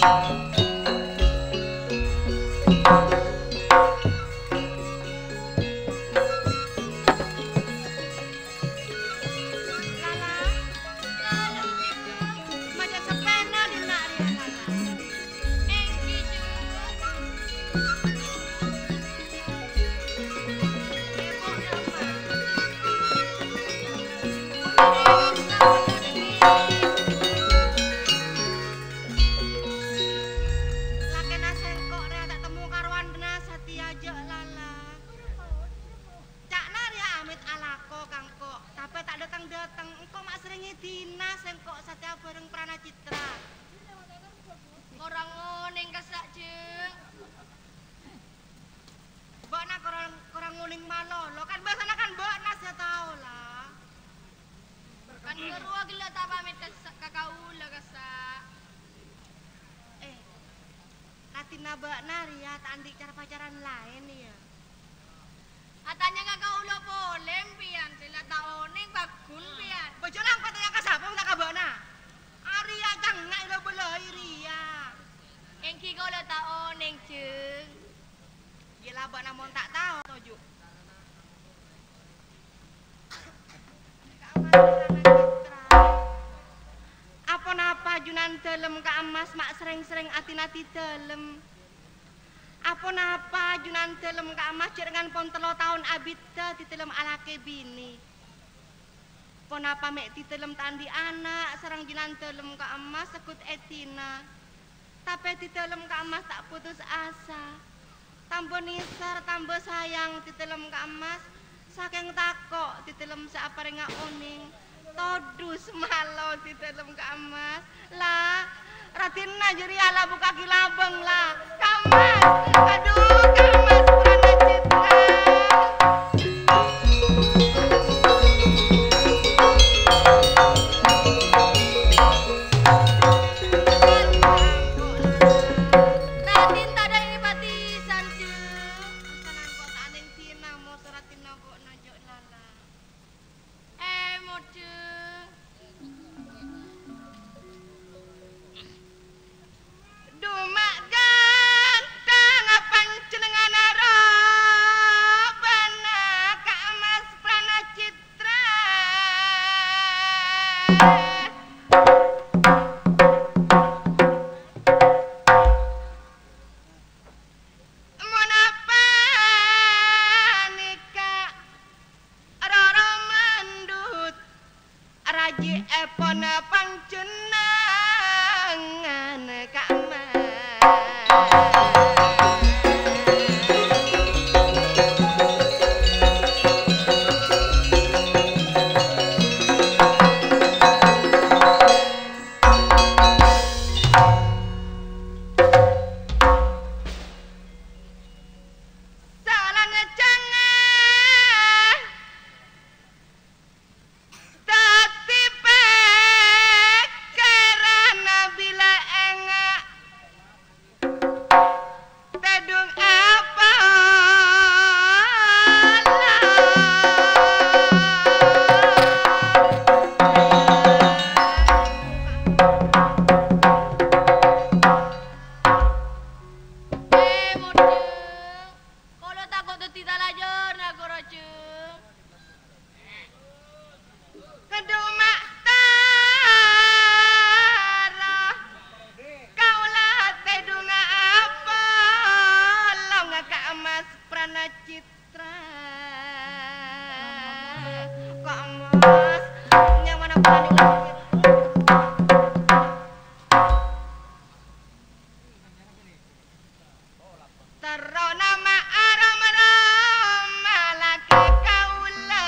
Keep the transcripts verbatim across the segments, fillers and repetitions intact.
Lala, lala, Jung. Maca sapèna dinna' rèya, Lala. Èngghi, Jung. Èbuna, Ma'. Lakèna sèngko' rèya ta' temmo karowan bânna satèya jâ', Lala. Ca'na rèya amèt alako ka engko', tapè ta' dâteng-dâteng. Engko' ma' serrèngè dinna sèngko' satèya bhâreng Prana Citra. Korang onèng kassa', Jung. Bâ'na korang, korang onèng malolo. Kan biyasana kan bâ'na sè tao, la. Kan bâruwâ ghellâ' ta' pamèt kassa', ka kaulâ kassa'. Eh, Raddhinna bâ'na rèya ta' andi' cara-pacaran laèn, yâ? Atanya ka kaulâ polè, empèyan, sè la ta' onèng, paggun, empèyan. Bâjâ langkong tanya ka sapa, mon ta' ka bâ'na? Arèya cengngak èla-bâlâi rèya. Èngghi kaulâ ta' onèng, Jung. Iyâ la bâ'na mon ta' tao, toju'. Aponapa Junandâlem Ka' Emmas ma' sèrèng-sèrèng adinna Adidâlem? Aponapa Junandâlem Ka' Emmas jhâ' rèngan pon tello taon abiddhâ Adidâlem alakè binè? Ponapa mè' Adidâlem ta' andi' ana' sareng Junandâlem Ka' Emmas segghut èdina? Tapè Adidâlem Ka' Emmas ta' putus asa. Tamba nèsèr, tamba sayang Adidâlem Ka' Emmas. Sakèng tako' Adidâlem sè aparènga onèng, todus malo Adidâlem Ka' Emmas. La, raddhinna jârèya la buka'aghi labâng, la. Ka' Emmas, adhu, Ka' Emmas, Prana Citra. Raden tadhâ' èpatèsan, Jung. Asalla engko' ta' nèng dinna moso raddhinna engko' nonjok lala. Eh, modhe. Duma' ganteng panjhennengngan robana Ka' Emmas Pranacitra. Mon apa nèka roro mandhut raji'èpon panjhennengngan Ka' Emmas. Salanjhângnga dhâddhi pèkkèran bilâ enga' tèdung apolong. Eh, modheng. Kaulâ tako' dhâddhi talajârna, Karaja. Duma' tara kaulâ tèdungnga apolong Ka' Emmas Pranacitra. Ka' Emmas, nyamana Pranacitra. Terrona ma' arom-rom alakè kaulâ.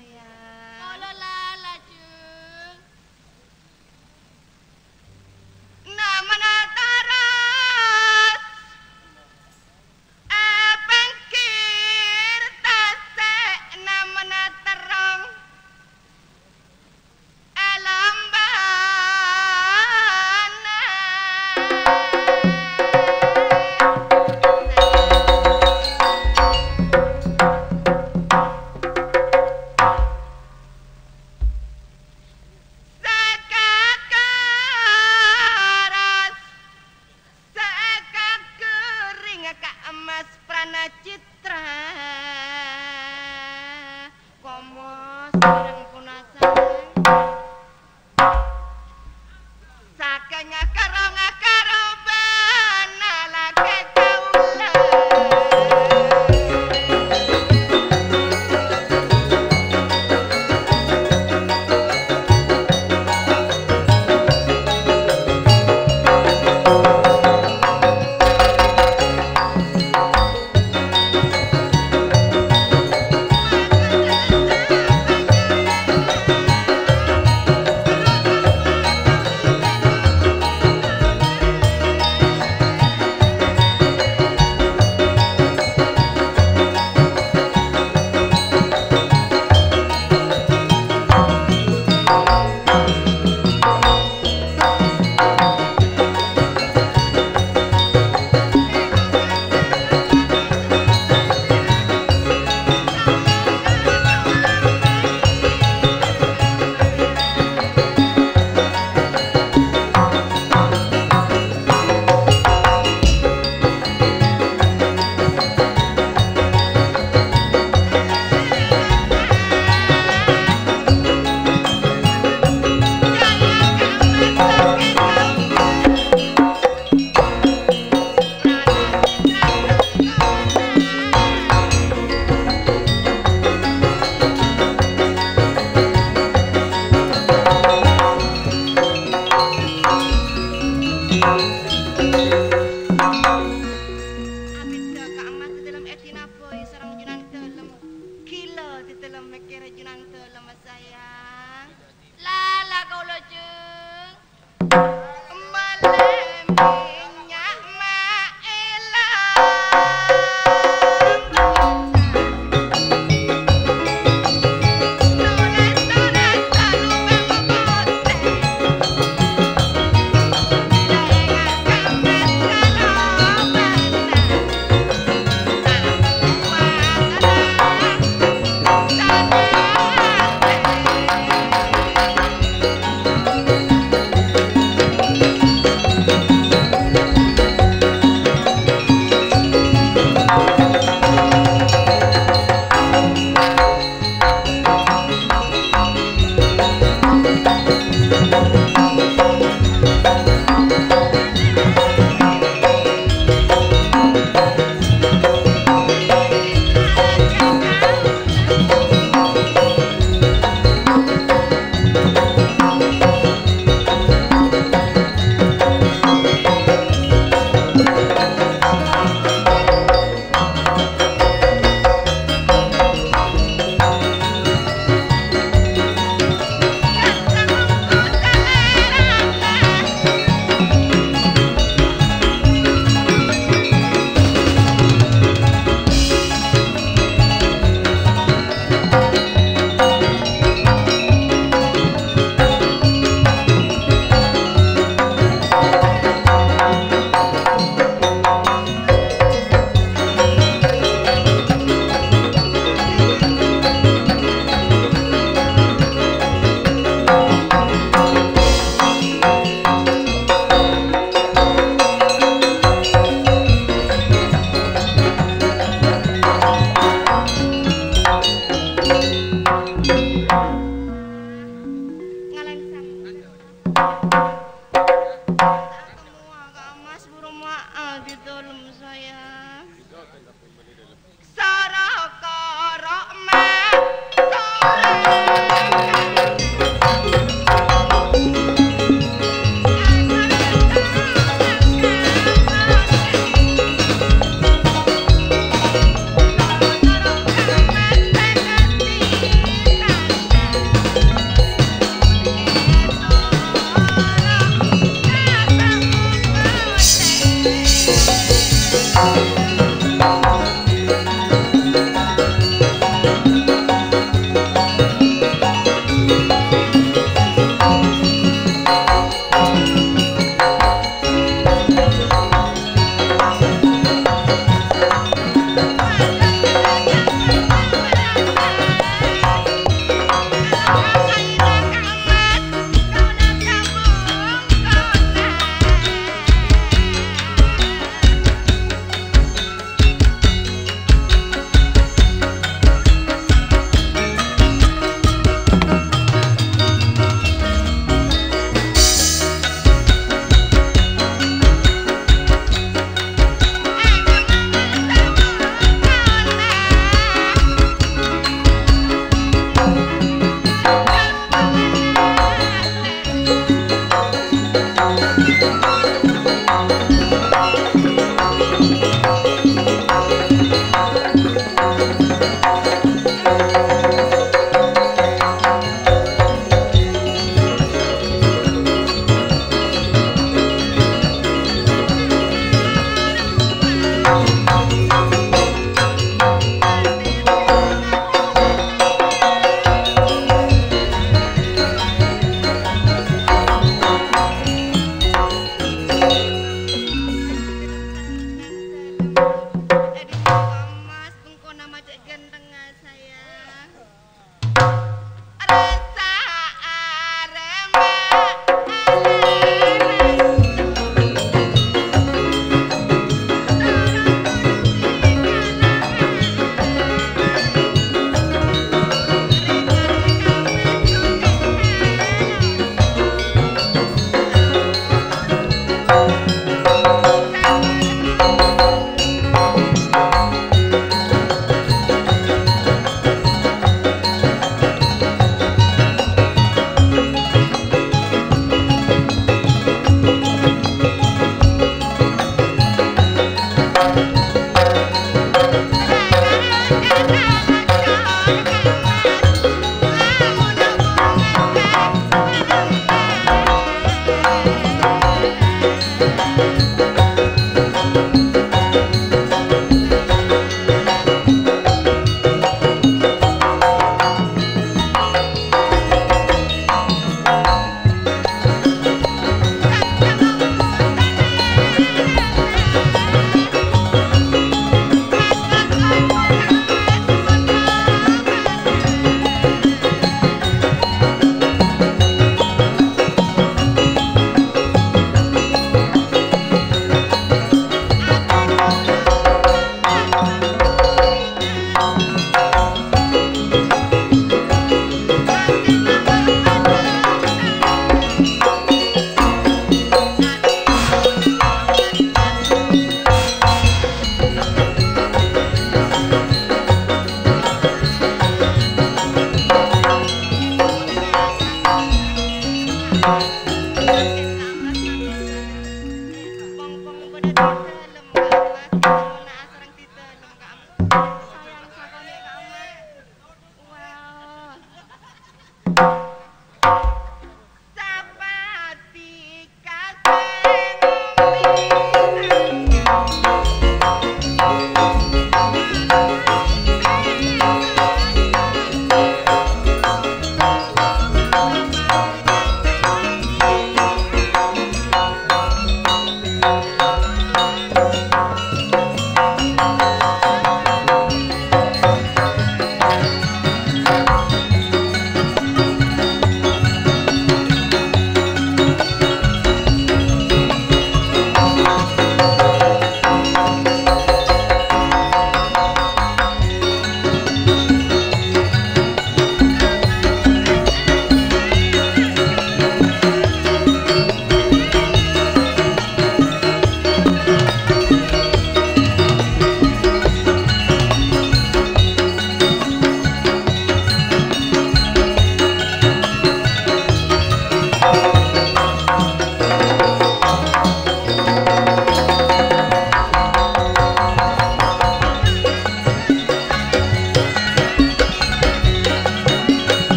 Kala lalajeng. Namana taras apengkir tasè' namana terrong. Alambana. Sakakaras, sakakering ka emas pranacitra. Komos sareng ponasang. Sakenga karong karobana lakè kaulâ. Abidda ka emas di dalam èdina bhâi sareng Junandâlem. Ghilâ di dalam mèkkèrè Junandâlem, sayang. Lala kaulâ, Jeng. Malè mènnya' maèlang.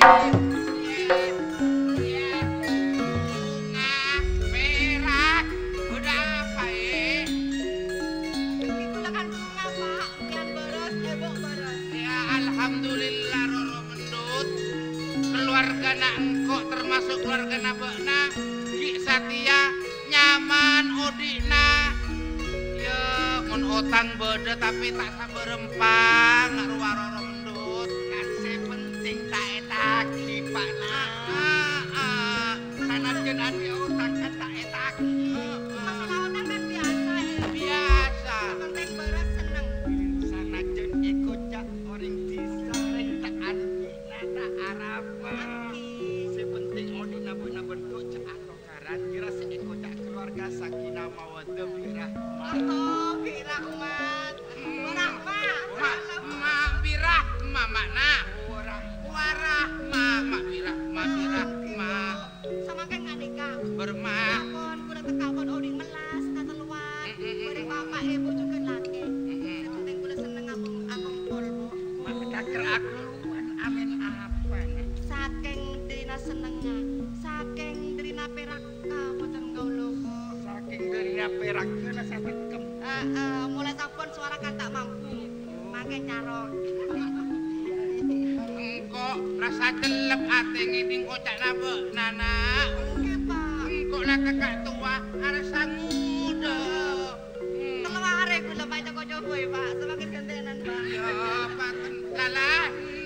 Bunga, perak, udah apa, eh? Itu kan bunga, Pak. Yang boros, ebok boros. Ya, alhamdulillah, Roro Mendut. Keluargana engko' termasuk keluargana ba'na, gi' satèya nyaman odi'na. Ya, mon otang bâdâ tapè ta' sabârâmpang, rowa Roro Mendut. Kan sè penting ta' ètagi, Pak, na. Ah, ah, ah. Sanajjân andi' otang kan ta' ètagi. Masalah otang kan biasa, ya. Biasa. Sè penting bârâs senneng. Sanajjân èkoca' orèng dhisa, rèng ta' andi', na ta' arapa. Sè penting odi'na bâ'na bendhuk jhâ' atokaran, kèra sè èkoca' keluarga sakinah mawaddah birahmah. Oh, birahmah. Warahmah. Ma-, ma-, birahmah, ma'na. Warah-, warahmah, ma-, birahmah, birahmah. Samangkèn nganèka. Bermah. Ampon, kaulâ teka pon odi' mellas, katelluwân. Mm, mm, mm. Bâreng bapa' èbhu jhughân lakè'. Mm, mm. Sè penting kaulâ senneng akong-, akompol, Bu. Ma-, cakèr akompol, amèn apa, na? Sakèng dârina sennengnga, sakèng dârina pèrakka, bhunten kaulâ, Bu. Sakèng dârina pèrakka, na, satekkem. Heeh, molaè sampon sowara kan ta' mampu. Mangkèn carok. Engko' rassa cellep atè ngèdhing oca'na bâ'na, na'. Oke, Pak. Engko' la teka' towa, arassa ngodâ. Hmm. Tello arè kaulâ, Pak, èco-koco bhâi, Pak. Samangkèn ghântènan, Pak. Iyâ, Pak. Lala,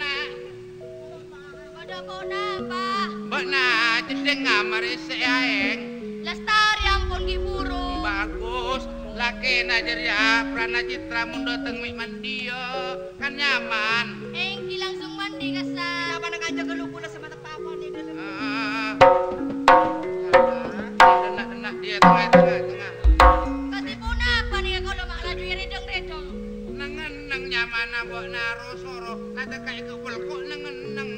na'. Bâdâ ponapa? Bâ'na jeddhing amarè sè aèng. Lastarè ampon ghi' buru. Bagus. Lakèna jârèya Prana Citra mon dâteng mè' mandiya. Kan nyaman. Èngghi langsung mandi, kassa'. Napa nang ajâgâ lubu la sè mateppa' pon è dâlem. Ah. Dhenna'-dhenna' diyâ tengnga, tengnga, tengnga. Kadhi ponapa nèka kaulâ ma' laju èrèdhâng-rèdhâng? Neng-enneng nyamana bâ'na ro-soro, kadâ' ka èkepel ko' neng-enneng.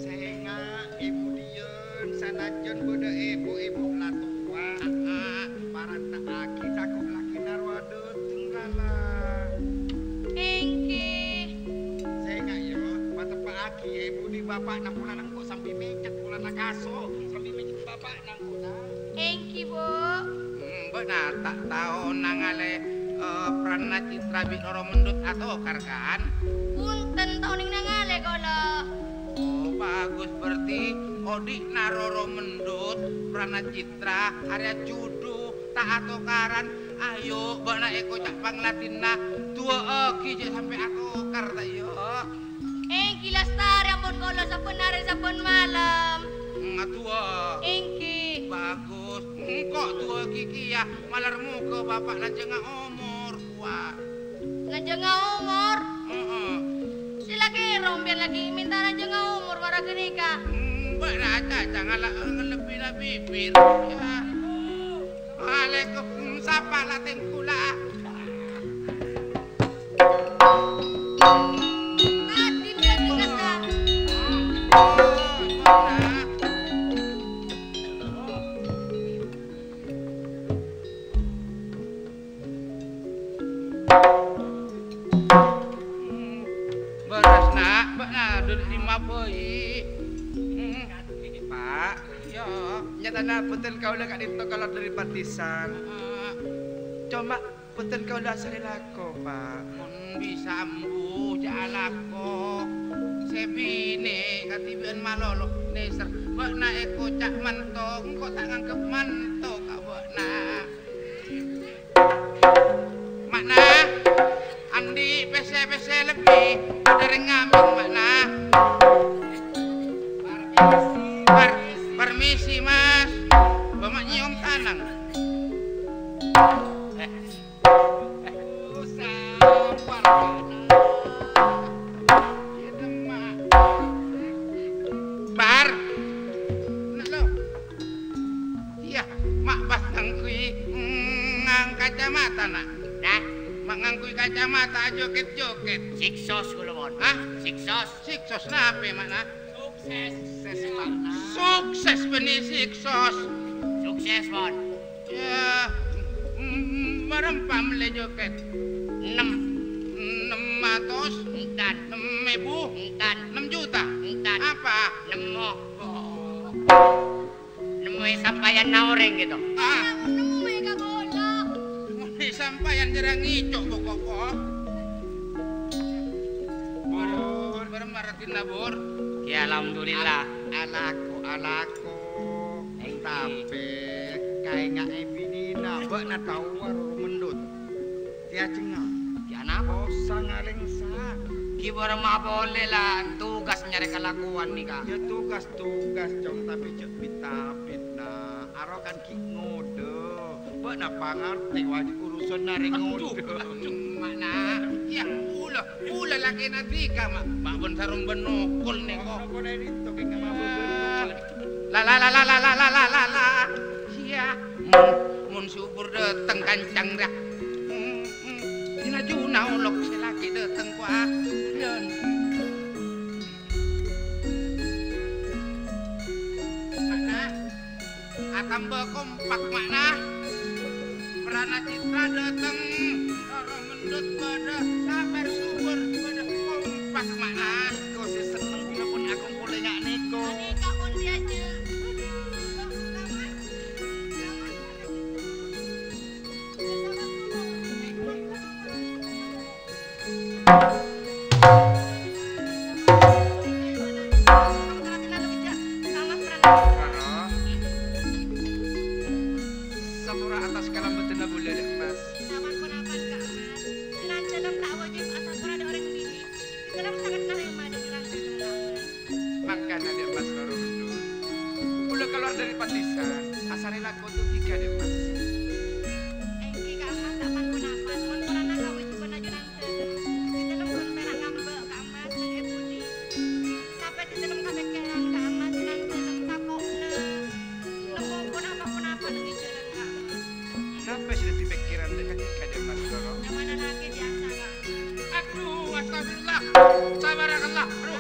Sènga' èbhu dhiyân, sanajjân bâdâ èbhu, èbhu la towa. Heeh. Parènta'aghi tako' lakèna rowa dâteng, Lala. Èngghi. Sènga', yâ, pateppa'aghi èbhu dhi' bapa'na polana engko' sambi mècèt, polana kaso, sambi mècèt bapa'na engko', na. Èngghi, Bu. Hmm, bâ'na ta' tao nangalè, eh, Prana Citra bi' Roro Mendut atokar, kan? Bhunten, ta' onèng nangalè kaulâ. Oh, bagus. Berarti odi'na Roro Mendut, Prana Citra, arèya judhu, ta' atokaran. Ayo, bâ'na èkoca' pangladhinna, du'aaghi jhâ' sampè' atokar, ta' iyâ? Èngghi lastarè ampon kaulâ sabbhân arè sabbhân malem. Ngadu'a. Èngghi. Bagus. Engko' du'aaghi kèya, malar moghâ bapa' lanjhângnga omor, kowa. Lanjhângnga omor? Heeh. Sè la kèra sampèyan lagi mènta lanjhângnga omor mara ghânèka. Hmm, bâ'na acaca ngala-, ngalebbi la bibir. Yâ. Waalaikumsalam, la tèngghula. Tadi dia tuh kata. Bârâs, Na', bâ'na duduk dimma bhâi. Hmm, Pak. Iyâ. Nyatana bhunten kaulâ ka'dinto kalowar dâri pardhisa. Heeh. Coma bhunten kaulâ asarè lako, Pak. Mon bisa ambu jhâ' alako. Sè binè' kadhibi'ân malolo nèser. Bâ'na èkoca' manto, engko' ta' nganggep manto ka bâ'na. Ma'na, andi' pèssè-pèssè lebbi, padâ rèng ngamèng, Ma'na. Par-, permisi, Mas. Bâ' ma' nyèyom tanang. Eh, eh, eh. Sabar, Ma'na. Bar. Nah, lo. Iyâ, ma' pas ngangghuy, mm, ngang-, kacamata, Na'. Nah? Ma' ngangghuy kacamata, ajokèt-jokèt. Siksos kaulâ, Mon. Hah? Siksos. Siksos napè, Ma'na? Sukses. Sukses, Ma'na. Sukses bânnè siksos. Sukses, Mon. Yâ, mm, mm, bârâmpa mellè jokèt? Ennem. Ennem atos? Enten. Ennem èbu? Enten. Ennem juta? Enten. Apa Nemmoè sampayanna orèng, gitu. Ah. Nemmoè ka bola. Nemmoè sampayan jârèya ngèco' pokok. Bur, bur, maratina, Bur. Ya, alhamdulillah. Al-, alako, alako. Èngghi. Tapè, kaènga'è binèna, bâ'na tao Roro Mendut. Tèajengnga. Tèa napa? Osa ngalèngsa. Ghi' bârâmma polè, la, tugas nyarè kalakowan nèka. Ya, tugas-tugas, Cong, tapè jhâ' bit-abit, na. Aro kan ghi' ngodâ. Bâ'na pangartè, wajib urusanna rèng ngodâ. Adhu, cemma', na. Iyâ, kaulâ, kaulâ lakèna dhika, ma', ma' bân sarong bân nokol nèko. Nokol è rèto, kèng ma' bân nokol. La, la, la. Iyâ, mon, mon subur dâteng kancang ra. Hmm, hmm. Dina juna olok sè lakè dâteng, kwa. Yân. Ma'na, atamba kompak, ma'na. Prana Citra dâteng, Roro Mendut bâdâ, Saper Subur bâdâ, kompak, ma'na. Kok sè senneng kaulâ pon akompolè nga' nèko. Nèka pon diajâ'. Sapora atas kalambhâdhânna bulâ, Dhi' Mas. Sampon ponapa, Ka' Mas? Jhâlân-jhâlân ta' wajib asapora dâ' orèng binè'. Jhâlân sanget narèma dâ' jhâlân-jhâlân, Ka' Mas. Mangkana, Dhi' Mas, Roro Mendut. Kaulâ kalowar dâri Patisan, asarè lako tu dhika, Dhi' Mas. Èngghi, Ka' Mas, ta' pan-ponapa. Mon polana kawâjibhânna jhâlân-jhâlân, dâlem mon pèra' ngambâ', Ka' Mas, neng è budi. Tapè dâlem kapèkkèran, Ka' Mas, jhâlân-jhâlân tako'na. Nemmo ponapa-ponapa neng è jhâlân, Ka' Mas. Napa sè dhâddhi pèkkèran dâ' ka dhika, Dhi' Mas, Roro? Nyamana lakè biyasa, Ka'. Adhu, astagfirullah. Tabarakallah. Adhu.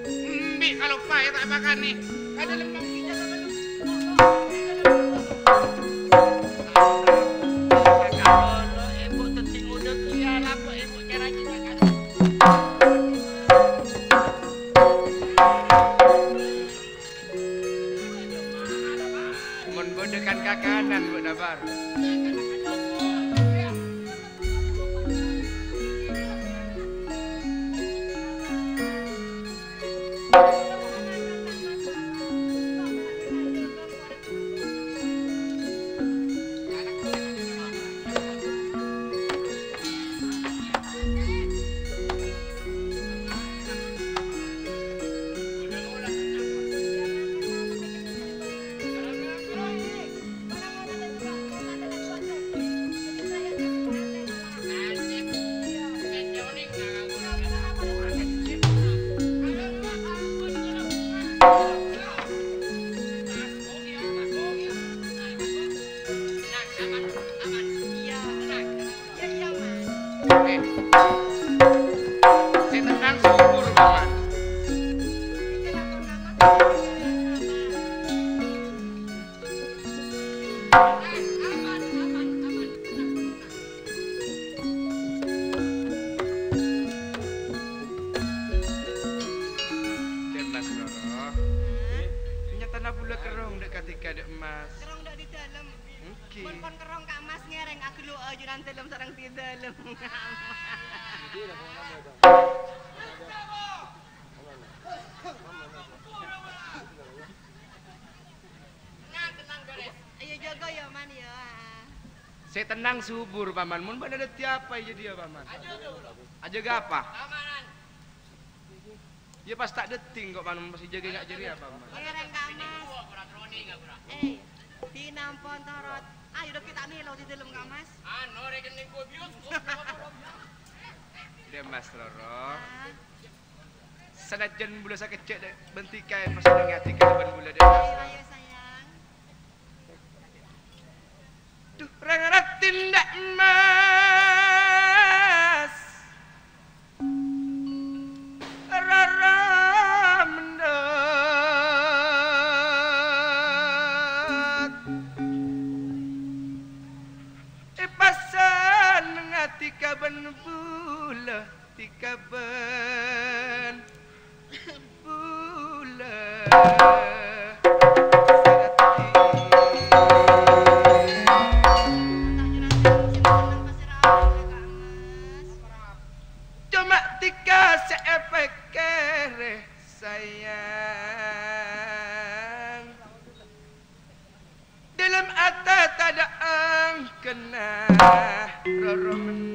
Embi' kaloppaè ta' èpakanè. Ka dâlem mangkèn. Kalau ibu tetting udah kia, apa ibu cara kita kan? Mon bâdâ kan-kakanan, Bu Nabar. Oke. Sè tenang, subur, Paman. Dâ' Mas, Roro. Hah? Nyatana bulâ kerrong dâ' ka dhika, dâ' Mas. Kerrong dâ' di dâlem. Èngghi. Mon pon kerrong Ka' Mas ngèrèng aghâllu ajunan dâlem sareng di dâlem. Ayo jâgâ ya, Man, ya. Sè tenang subur, Paman. Mon bâdâ dhâddhi apa è jâdiyâ, Paman? Ajâgâ apa? Iyâ, pas ta' dhâddhi engko', Paman, pas èjâgâ nga' jârèya, Paman. Ngèrèng, Ka' Mas. Eh, dina ampon torot. Ayo, dâ' kita' mèlo di dâlem, Ka' Mas. Anu, rè kennèng gua bioskop. Dâ' Mas, Roro. Ah. Sanajjân bulâ sakejjhâ' dâ' bân dhika pas nèngalè dhika bân bulâ, dâ' Mas. Ayo, ayo, sayang. Dhu, rang raddhin dâ' Mas. Rara mendhât. Èpasan ngati ka bân bulâ. Dhika bân bulâ. Roro Mendut.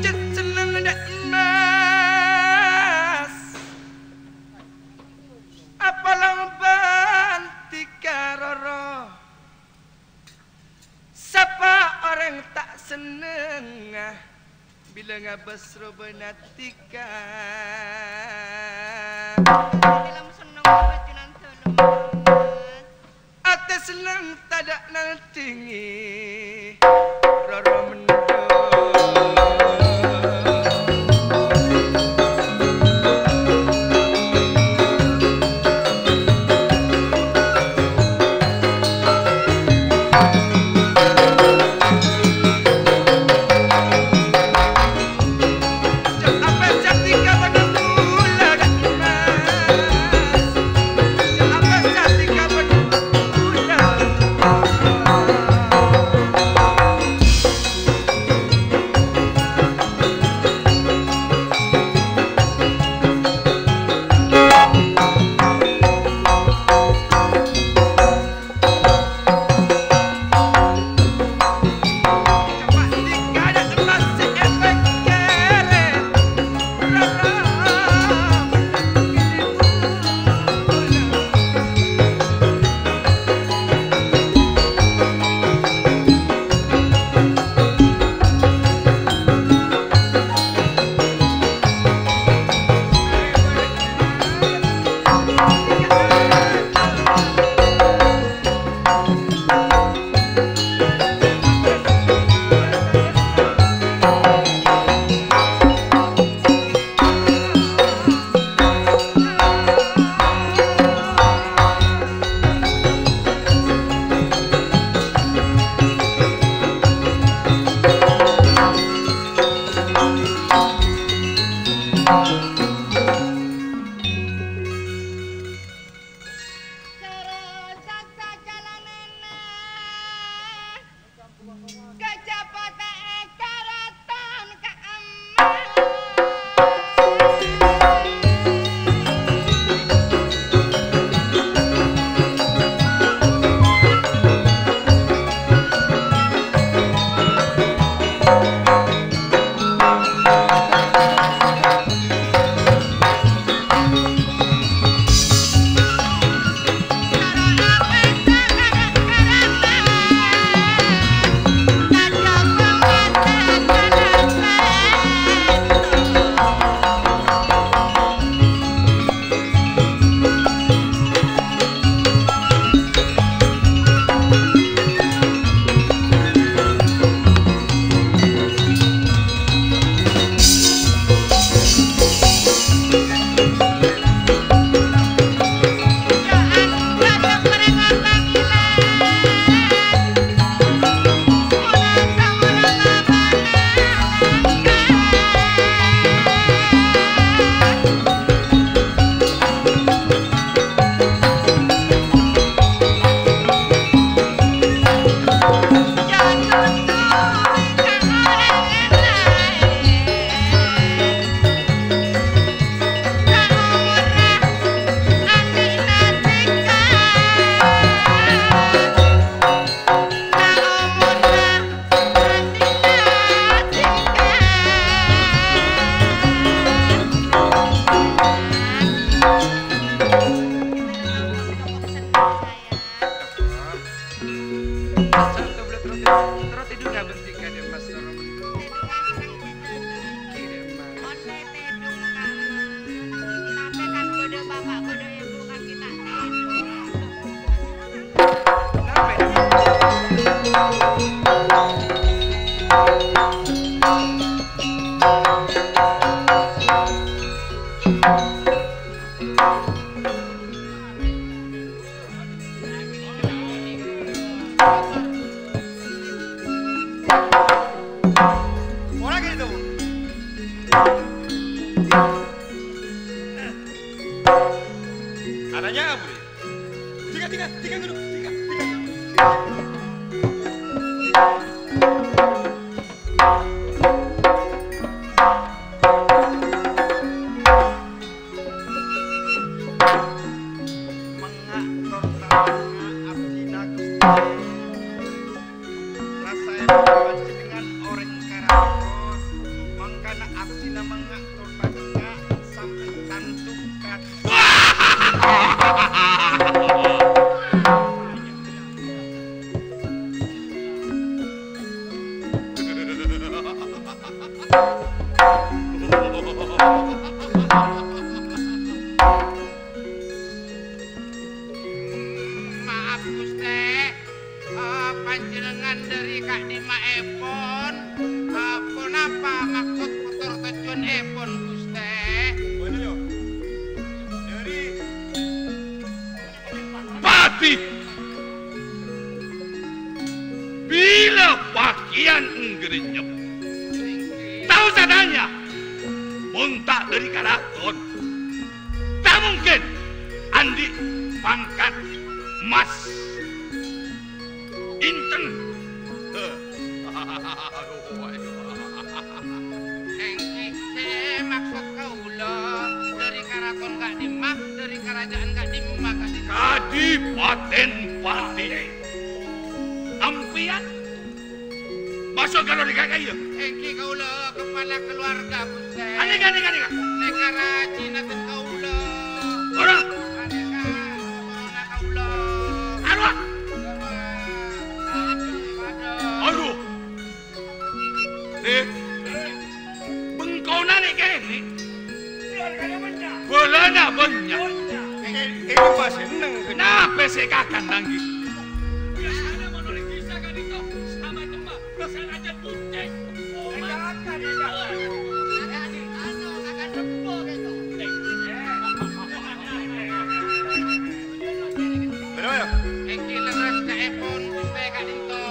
Cè' sennengnga dâ' emmas, apolong bân dhika roro. Sapa orèng ta' senneng bilâ ngabâs robâna dhika? Ati la senneng bâjungan dhâlem, Mas. Atè senneng tadâ' nandhingè roro mendhung. Olle tèdung, Kang. Tapè kan bâdâ bapa', bâdâ èbhu, kan ghi' ta' tèdung. Ora gitu. Adanya apa, Bri? Tiga, tiga, tiga dulu. Tiga, tiga. Menga' tor tamangnga abdhina Gusti. Rasaèpon panjhennengngan orèng karaton, mangkana abdhina menga' tor tamangnga sampè' tanto kat- Maaf, Ghustè. Eh, panjhennengngan dhâri ka'dhimma'èpon? Eh, ponapa maksod tor tojjhuwânèpon, Ghustè? Dhâri Pati. Bilâ pakèyan èngghârènyep. Tao satanya, mon ta' dhâri karaton, ta' mungkin andi' pangkat mas. Inten. Èngghi, sè maksod kaulâ, dhâri karaton ka'dhimma, dhâri karaja'an ka'dhimma, ka'dhimma. Kadhipatèn Pati. Ampèyan maso' ka lorèng ka'iyâ? Èngghi, kaulâ kepala keluarga, Ghustè. Anèka, anèka, anèka. Nèka rajina dhân kaulâ. Ora. Anèka, corona kaulâ. Aro. Adu. Eh, bengkona nè' kènè'. Bâlâna bânnya'. Ini, ini masih neng. Napè sè kakan tanggi? Biasanya menoleh bisa kan itu sama teman. Saya aja kucing. Bârâmma, yâ? Èngghi lerres ca'èpon Ghustè ka'dhinto,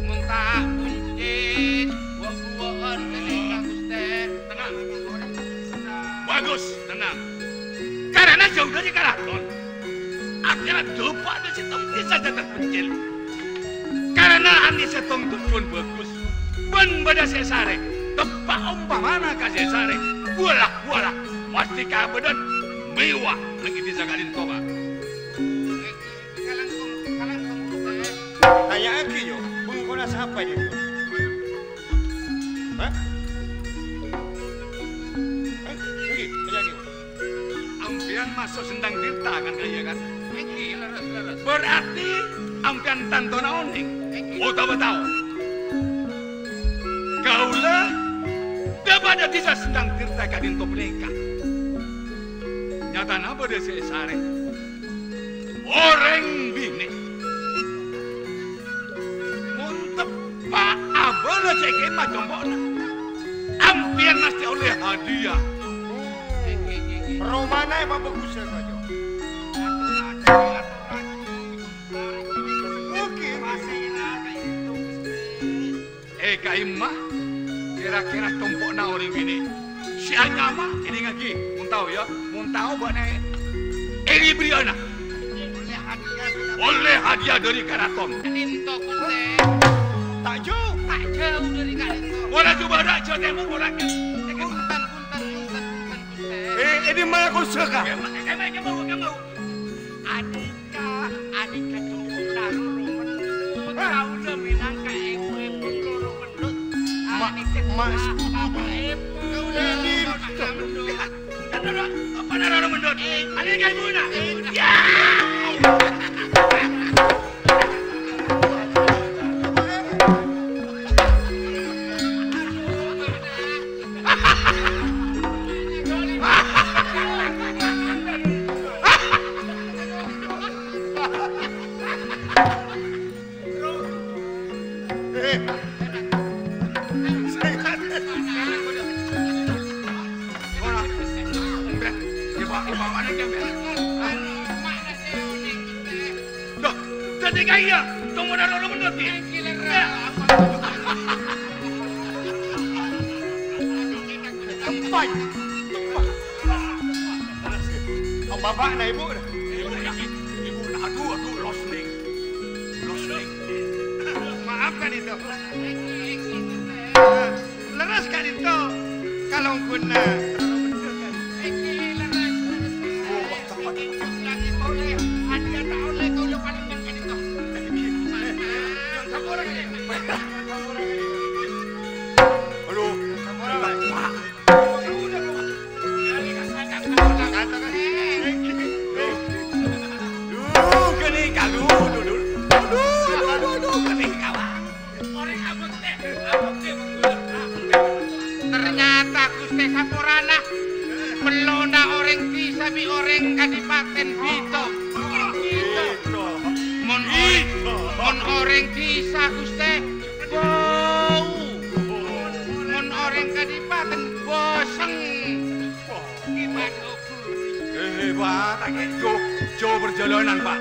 mon ta' buncit, wâ'-buwâ'ân ka'dhinto, Ghustè. Tenang. Bagus, tenang. Karana jhâu dhâri karaton, akhèrra dâpa' dâ' sèttong dhisa jhâ' terpencil. Karana andi' sèttong tojjhuwân bagus, bân bâdâ sè èsarè, teppa' ompamana ka sè èsarè, buwâla-buwâla, pastè kabâdâ'ân mèwah neng è dhisa ka'dhinto, Pak. Tanya'aghi, yâ, bengkona sapa, yâ? Hah? Hah? Èngghi, tanya'aghi. Ampèyan maso' Sendang Tirta, kan, ka'iyâ, kan? Èngghi, lerres, lerres. Berarti ampèyan tantona onèng, èngghi, otabâ tao. Kaulâ dâpa' dâ' dhisa Sendang Tirta ka'dhinto panèka. Nyatana bâdâ sè èsarè. Orèng binè'. Mon teppa' abâlâ cè' kemma compo'na, ampèyan mastè ollè hadiah. Romana èpabhâghusâ, Koco. Oke. È ka'imma, kèra-kèra compo'na orèng binè' sè anyama, èdingngaghi, mon tao, yâ, mon tao bâ'na è-, èbherri'âna. Ollè hadiah dhâri karaton. Ka'dhinto, Ghustè. Ta' jhâu. Ta' jhâu dhâri ka'dhinto. Ora jhubâ ra jhâ' tèmor, ora. Bhunten, bhunten, bhunten, bhunten, Ghustè. Eh, ini malah kau suka. Kemau, kemau, kemau. Adi Ka-, anèka compo'na Roro Mendut. Kaulâ mènangka èbhu-èbhuna Roro Mendut. Ma-, anèka ma-, bapa'èbhu. Kaulâ bapa'na Mendut. Bapa'na Roro Mendut. Anèka èbhuna. Yâ! Loh, dhâddhi kaya, tomono loro mendhut, Ki? Tempai. Tempai. Om Bapak, nah, Ibu. Ibu, nah, aduh, aduh, losning. Losning. Maaf, Kak Dito. Lerres, Kak Dito. Kalongguna. Aduh, Pak. Duh, kene kalu, duh, duh. Aduh, aduh, aduh, aduh, kene kawa. Ternyata Guste Saporana, mellona oreng dhisa bi' oreng Kadipaten Bito. Mon oreng, mon oreng dhisa, Guste, bau. Mon oreng Kadipaten, boseng. Eh, Pak, tak kek jo, jo perjalanan, Pak.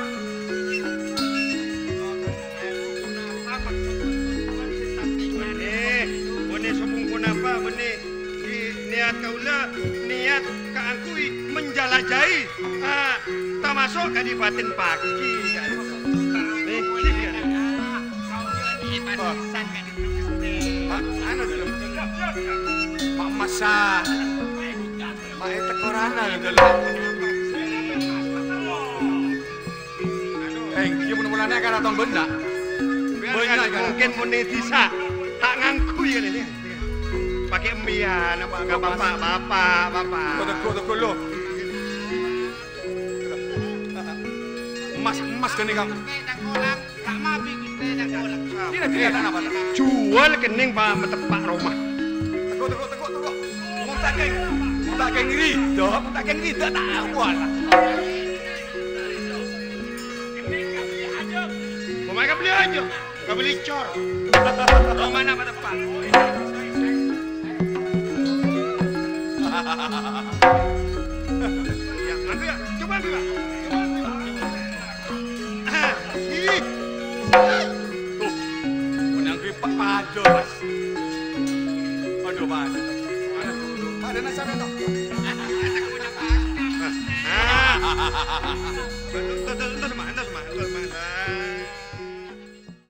Eh, bânnè sopung ponapa, bânnè? Di niat kaulâ, niat kaangghuy menjelajahi, ah, tamaso' Kadipaten Pagi. Eh, iya. Pak, anu, Pak Masa. Mae tekorana lho, lho. Eh, iya, mon-, monana karaton bânna'. Bânna' kan. Mungkin mon è dhisa, ta' ngangghuy kan ini. Pakai embiyan, apa, enggak, Mas. Bapak, bapak, bapak. Teggu', teggu', teggu', lho. Emas, emas gini, Kang. Tidak, tidak, tidak, tidak. Jual kening, Pak, meteppa' roma. Teggu', teggu', teggu', teggu'. Mon ta' keng, mon ta' keng rida, mon ta' keng rida, ta' kuat. Pemain kabeli aja. Kabeli cor. Romana meteppa'. Ya, aku ya. Coba aku ya. Ih. Tuh. Menang gripak padha, Mas. Aduh, Mas. Padha nasabnya, toh. Nah. Entar, entar, entar, Mas. Entar,